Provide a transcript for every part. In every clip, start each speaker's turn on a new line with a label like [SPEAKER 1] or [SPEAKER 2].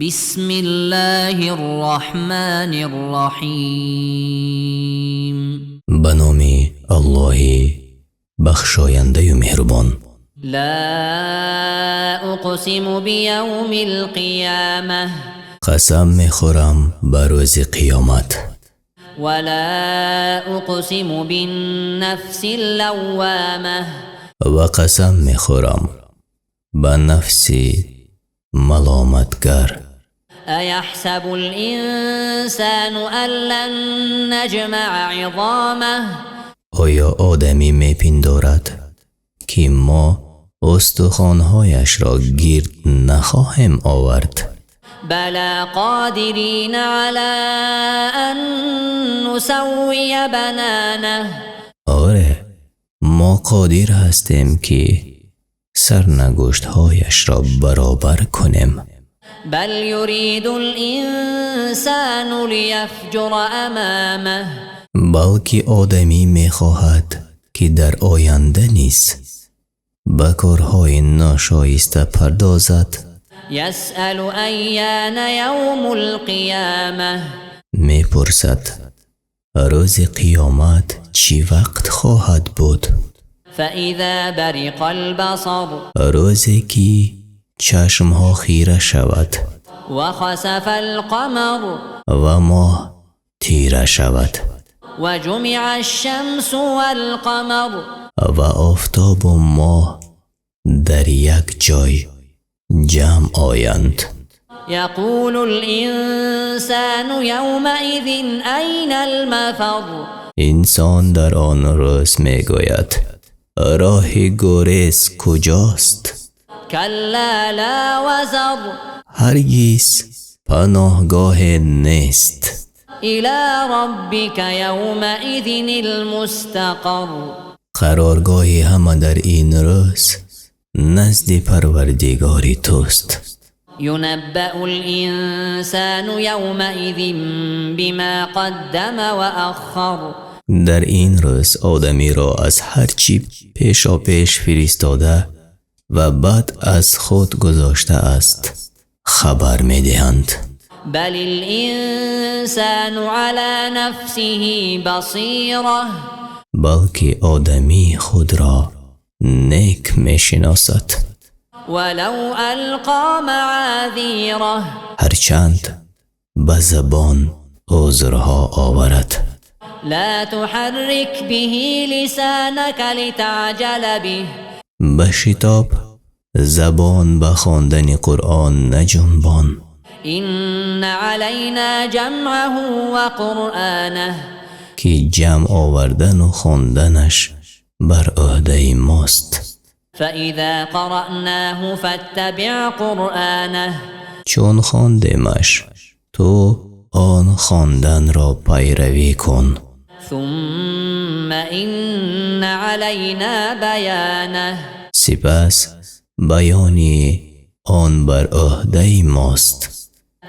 [SPEAKER 1] Бисмиллоҳир Роҳманир Роҳим.
[SPEAKER 2] Ба номи Аллоҳи бахшояндаю меҳрубон.
[SPEAKER 1] Ло уқсиму биявмил қиёмah.
[SPEAKER 2] Қасам мехӯрам ба рӯзи қиёмат.
[SPEAKER 1] Ва ло уқсиму биннафсил лаввомah.
[SPEAKER 2] Ва қасам мехӯрам ба нафси маломатгар.
[SPEAKER 1] Аяҳсабул инсону ан лан наҷмаъа изомаҳ.
[SPEAKER 2] Оё одамӣ мепиндорад, ки мо устухонҳояшро гирд нахоҳем овард?
[SPEAKER 1] Бало қодирина ало ан нусаввия банонаҳ.
[SPEAKER 2] Оре, мо қодир ҳастем, ки сарнагуштҳояшро баробар кунем.
[SPEAKER 1] Бал юридул инсону лияфҷура амомаҳ.
[SPEAKER 2] Балки одамӣ мехоҳад, ки дар оянда низ ба корҳои ношоиста пардозад.
[SPEAKER 1] Ясъалу айёна явмул қиёмah.
[SPEAKER 2] Мепурсад, рӯзи қиёмат чӣ вақт хоҳад буд?
[SPEAKER 1] Фаизо бариқал басар.
[SPEAKER 2] Рӯзе ки чашмҳо хира шавад.
[SPEAKER 1] Ва хасафал қамар.
[SPEAKER 2] Ва моҳ тира шавад.
[SPEAKER 1] Ва ҷумиаш шамсу вал қамар.
[SPEAKER 2] Ва офтобу моҳ дар як ҷой ҷамъ оянд.
[SPEAKER 1] Яқулул инсону явмаизин айнал мафар.
[SPEAKER 2] Инсон дар он рӯз мегӯяд: роҳи гурез куҷост?
[SPEAKER 1] Калло ло вазар.
[SPEAKER 2] Ҳаргиз паноҳгоҳе нест.
[SPEAKER 1] Ило роббика явмаизинил мустақар.
[SPEAKER 2] Қароргоҳи ҳама дар ин рӯз назди Парвардигори туст.
[SPEAKER 1] Юнаббаул инсону явмаизин бима қаддама ва аххар.
[SPEAKER 2] Дар ин рӯз одамиро аз ҳар чӣ пешопеш фиристода ва баъд аз худ гузоштааст хабар медиҳанд.
[SPEAKER 1] Балил инсону ало нафсиҳи басира.
[SPEAKER 2] Балки одамӣ худро нек мешиносад.
[SPEAKER 1] Валав алқо маозираҳ.
[SPEAKER 2] Ҳарчанд ба забон узрҳо оварад.
[SPEAKER 1] Ло туҳаррик биҳи лисонака литаъҷала биҳ.
[SPEAKER 2] Ба шитоб забон ба хондани Қуръон наҷунбон.
[SPEAKER 1] Инна алайно ҷамъаҳу ва қуръонаҳ.
[SPEAKER 2] Ки ҷамъ овардану хонданаш бар ӯҳдаи мост.
[SPEAKER 1] Фаизо қараъноҳу фаттабиъ қуръонаҳ.
[SPEAKER 2] Чун хондемаш, ту он хонданро пайравӣ кун.
[SPEAKER 1] Сумма инна алайно баёнаҳ.
[SPEAKER 2] Сипас баёни он бар ӯҳдаи мост.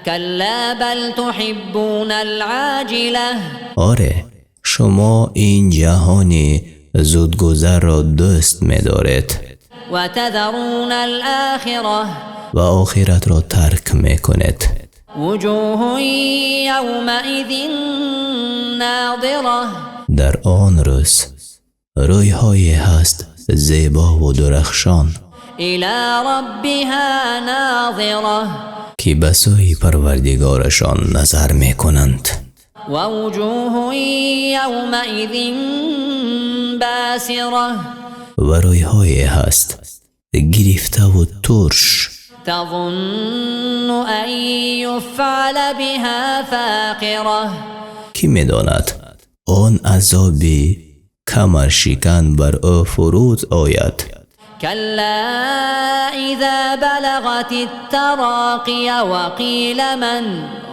[SPEAKER 1] Калло бал туҳиббунал оҷила.
[SPEAKER 2] Оре, шумо ин ҷаҳони зудгузарро дӯст медоред.
[SPEAKER 1] Ва тазарунал охира.
[SPEAKER 2] Ва охиратро тарк мекунед.
[SPEAKER 1] Вуҷуҳун явмаизин нозира.
[SPEAKER 2] Дар он рӯз рӯйҳое ҳаст зебову дурахшон.
[SPEAKER 1] Ило роббиҳо нозира.
[SPEAKER 2] Ки ба сӯи Парвардигорашон назар мекунанд.
[SPEAKER 1] Ва вуҷуҳун явмаизин босира.
[SPEAKER 2] Ва рӯйҳое ҳаст гирифтаву турш.
[SPEAKER 1] Тазунну ан юфъала биҳо фоқира.
[SPEAKER 2] Кӣ медонад он азоби камаршикан бар ӯ фуруд ояд?
[SPEAKER 1] Калло изо балағатит тароқия ва қила ман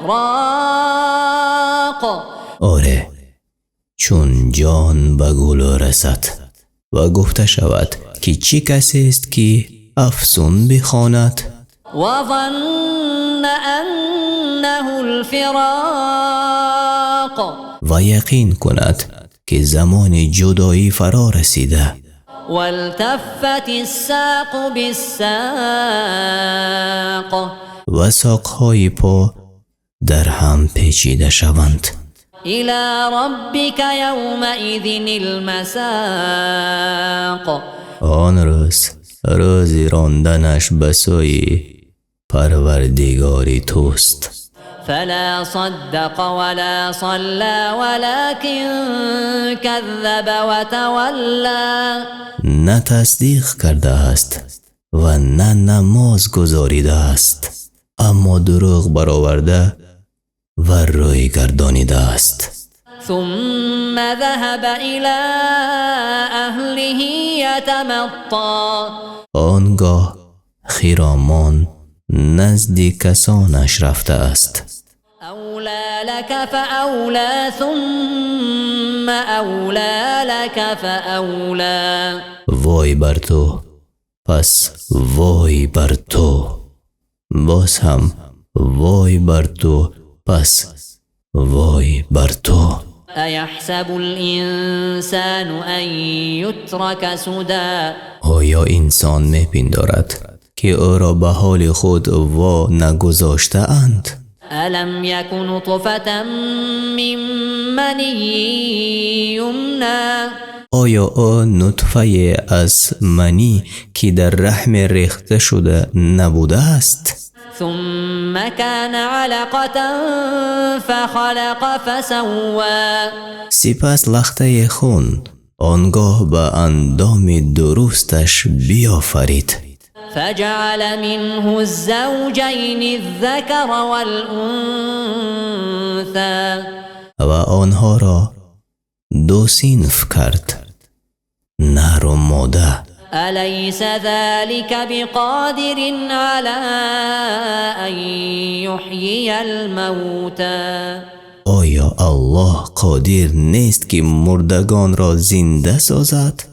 [SPEAKER 1] роқ.
[SPEAKER 2] Оре, чун ҷон ба гулӯ расад ва гуфта шавад, ки чӣ касест, ки афсун бихонад?
[SPEAKER 1] Ва занна аннаҳул фироқ.
[SPEAKER 2] Ва яқин кунад, ки замони ҷудоӣ фаро расида.
[SPEAKER 1] Валтаффатис соқу биссоқ.
[SPEAKER 2] Ва соқҳои по дар ҳам печида шаванд.
[SPEAKER 1] إلى ربك يومئذ المساق.
[SPEAKER 2] Он рӯз рӯзи ронданаш ба сӯи Парвардигори туст.
[SPEAKER 1] فلا صدق ولا صلى ولكن كذب وتولى.
[SPEAKER 2] На тасдиқ кардааст ва на намоз гузоридааст, аммо дурӯғ бароварда ва рӯй гардонидааст.
[SPEAKER 1] ثم ذهب إلى أهله يتمطى.
[SPEAKER 2] Он гоҳ хиромон назди касонаш рафтааст.
[SPEAKER 1] أولى لك فأولى ثم أولى لك فأولى.
[SPEAKER 2] Вой бар ту, пас вой бар ту, боз ҳам вой бар ту, пас вой бар ту.
[SPEAKER 1] أيحسب الإنسان أن يترك سدى؟
[SPEAKER 2] Оё инсон мепиндорад, ки ӯро ба ҳоли худ во нагузоштаанд?
[SPEAKER 1] ألم يك نطفة من مني يمنى؟
[SPEAKER 2] Оё ӯ нутфае аз манӣ, ки дар раҳме рехта шуда, набудааст?
[SPEAKER 1] ثم كان علقة فخلق فسوى.
[SPEAKER 2] Сипас лахтаи хун, он гоҳ ба андоми дурусташ биёфарид.
[SPEAKER 1] فجعل منه الزوجين الذكر والأنثى.
[SPEAKER 2] Ва онҳоро ду синф кард, нару мода.
[SPEAKER 1] أليس ذلك بقادر على أن يحيي الموتى؟
[SPEAKER 2] Оё Аллоҳ қодир нест, ки мурдагонро зинда созад?